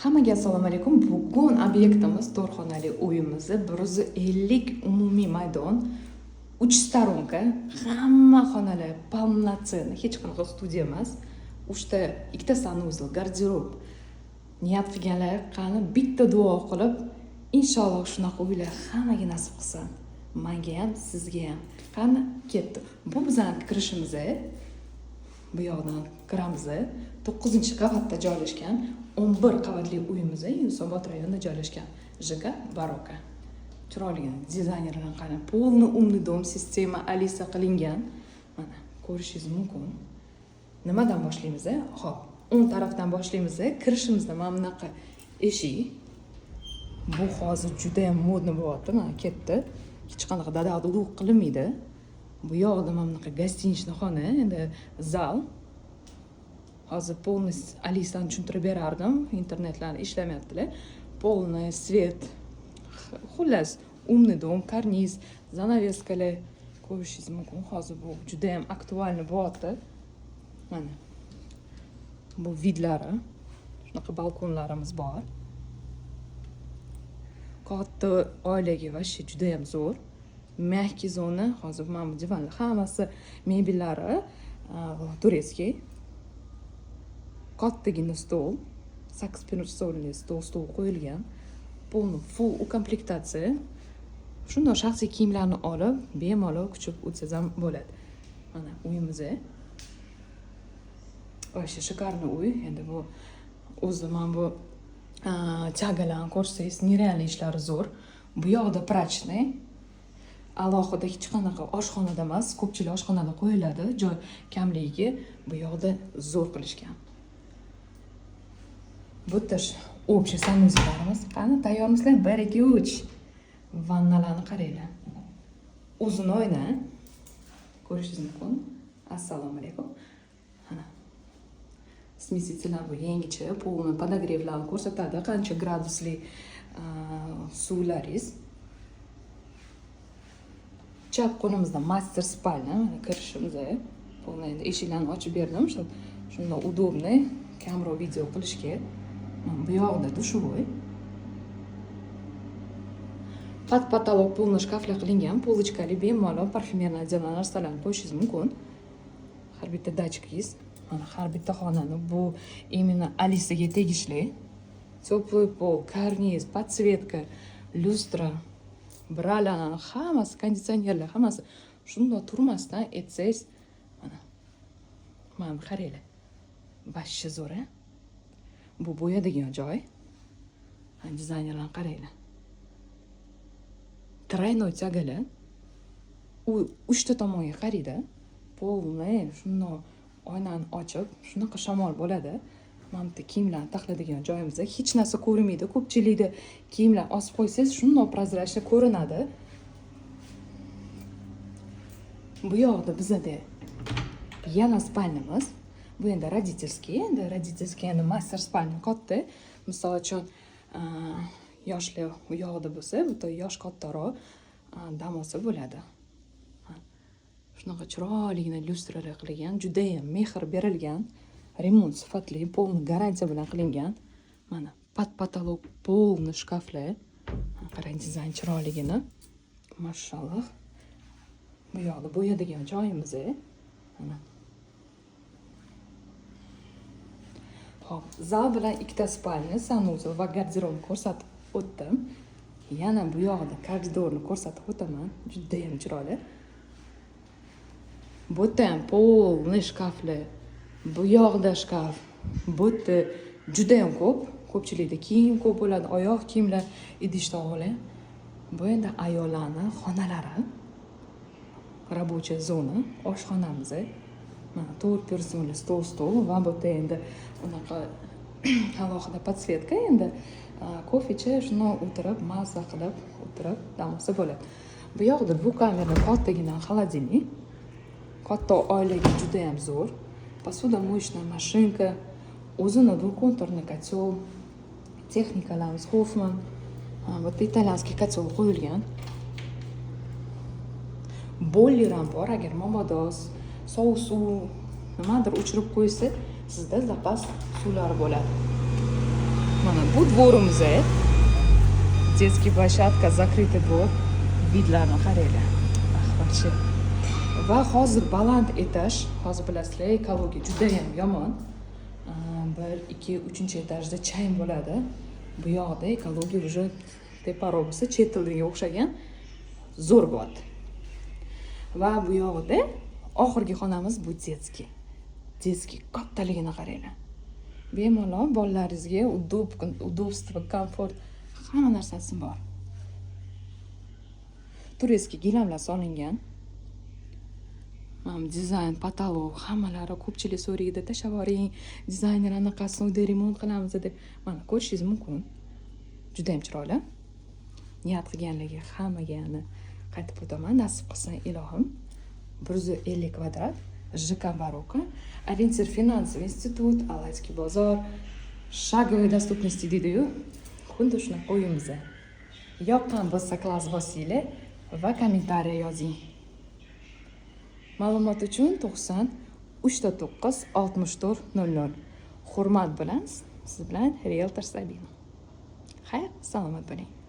Hammaga assalomu alaykum. Bugun obyektimiz 4 xonali uyimiz, 150 umumiy maydon, 3 сторонка, hamma xonalar полноценный, hech qanaqa studiya emas. Uchta, ikkita санузел, garderob. Niyat qilganlar qani bitta duo qilib, inshaalloh shunaqa uylar hammaga nasib qilsin. Manga ham, sizga ham. Qani ketdi. Bu bizani kirishimiz. Bu yoqdan kiramiz. 9-qavatda joylashgan 11 qavatli uyimiz Yunusobod rayonida joylashgan ЖК Baroka. Chiroyli dizaynerlar qarang, полный умный дом, система Alisa qilingan. Mana ko'rishingiz mumkin. Nimadan boshlaymiz? Xo'p, o'ng tarafdan boshlaymiz. Kirishimizda mana bunaqa eshik. Bu hozir juda ham модный bo'lyapti. Mana ketdi. Hech qanaqa dadaq-duduq qilinmaydi. Bu yoqda mana bunaqa гостиничный xona, endi zal. Hozir полностью Alisani tushuntirib berardim, internetlar ishlamayaptilar. Полный свет, xullas, умный дом, karniz, занавеска lar ko'rishingiz mumkin. Hozir bu juda ham актуальный bo'lyapti. Mana bu вид lari, shunaqa balkonlarimiz bor. Katta oilaga вообще juda ham zo'r. Мягкий zona, hozir mana bu divanlar hammasi, mebellari турецкий. Kattagina stol, 8 персонный stol qo'yilgan. Полный full укомплектация. Shundoq shaxsiy kiyimlarni olib, bemalol kuchib o'tsangiz ham bo'ladi. Mana uyimiz. Вообще шикарный uy. Endi bu o'zi mana bu тяга larni ko'rsangiz, нереальный ishlari zo'r. Bu yoqda прачечный. Alohida hech qanaqa oshxonada emas, ko'pchilik oshxonada qo'yiladi, joy kamligiga. Bu yoqda zo'r qilishgan. Bu yerda общий санузел larimiz. Qani, tayyormisizlar? 1, 2, 3. Vannalarni qaranglar. Uzun oyna. Ko'rishingiz mumkin. Assalomu alaykum. Mana. Смеситель lar bu yangicha, полный подогрев larni ko'rsatadi, qancha gradusli suvlaringiz. Chap qo'limizda мастер спальня, mana kirishimiz. Полный endi eshiklarni ochib berdim, shundoq удобный, kamroq video qilishga. Mana bu yoqda душевой. Под потолок полный shkaflar qilingan, полочка li, bemalol парфюмерный отдел narsalarni qo'yishingiz mumkin. Har bitta датчик ingiz, mana har bitta xonani bu именно Alisaga tegishli. Теплый пол, karniz, подсветка, lyustra, bralarni hammasi, konditsionerlar hammasi shundoq turmasdan aytsangiz, mana. Mana bu qaranglar. Вообще zo'r, a? Bu bo'yadigan joy. Ha, dizaynerlarni qaranglar. Тройной тяга lar. U uchta tomonga qaraydi. Полный shundoq oynani ochib, shunaqa shamol bo'ladi. Mana bu yerda kiyimlarni taxlaydigan joyimizda hech narsa ko'rinmaydi. Ko'pchilikda kiyimlar osib qo'ysangiz, shundoq прозрачный ko'rinadi. Bu yoqda bizada yana спальня miz. Bu endi родительский, endi родительский, endi мастер спальня katta. Misol uchun, yoshlar u yoqda bo'lsa, bu yerda yosh kattaroq dam olsa bo'ladi. Ha. Shunaqa chiroyligina lyustralar qilingan, judayam mehr berilgan. Remont sifatli, полный garantiya bilan qilingan. Mana под потолок полный shkaflar. Ha, qarang dizayn chiroyligini. Mashalloh. Bu yoqda bo'yadigan joyimiz. Mana. Xo'p, zal bilan ikkita спальня, санузел va garderob ko'rsatib o'tdim. Yana bu yoqda koridorni ko'rsatib o'taman. Juda ham chiroyli. Bu yerda ham полный shkaflar. Bu yoqda shkaf. Bu yerda juda ham ko'p. Ko'pchilikda kiyim ko'p bo'ladi, oyoq kiyimlar, idish tovoqlar. Bu endi ayollarning xonalari. Рабочая zona, oshxonamiz. Mana 4 personli stol va bu yerda endi unaqa alohida подсветка, endi kofecha shundoq o'tirib, mazza qilib o'tirib dam olsa bo'ladi. Bu yoqda bu kamerada kattagina холодильник. Katta oilaga juda ham zo'r. Посудомоечная машинка, o'zini двухконтурный котел, texnikalarimiz Hoffman. Ha, bu yerda итальянский котел qo'yilgan. Boiler ham bor, agar mabodo sovuq suv nimadir o'chirib qo'ysa, sizda zapas suvlar bo'ladi. Mana Mana bu двор imiz, детский площадка, закрытый двор. Вид larni qaranglar. Ah, вообще. Va hozir baland этаж. Hozir bilasizlar, ekologiya judayam yomon. Bir, ikki, uchinchi etajda chang bo'ladi. Bu yoqda ekologiya уже teparoq bo'lsa, chet elga o'xshagan, zo'r bo'ladi. Va bu yoqda oxirgi xonamiz, bu детский. Детский kattaligini qaranglar. Bemalol bolalaringizga удобство, комфорт, hamma narsasi bor. Турецкий gilamlar solingan. Mana dizayn, потолок, hammalari. Ko'pchilik so'raydi, tashlab yuboring, dizayner anaqasini, uyda remont qilamiz deb. Mana, ko'rishingiz mumkin. Judayam chiroyli. Niyat qilganlarga hammaga yana qaytib o'taman, nasib qilsin ilohim. 150 kvadrat, ЖК Barokka, ориентир финансовый институт, Алайский bozor, шаговой доступности deydiyu, xuddi shunaqa uyimiz. Yoqqan bo'lsa, класс bosinglar va комментарий yozing. Ma'lumot uchun 90 39 64 00. Hurmat bilan siz bilan rieltor Sabina. Xayr, salomat bo'ling.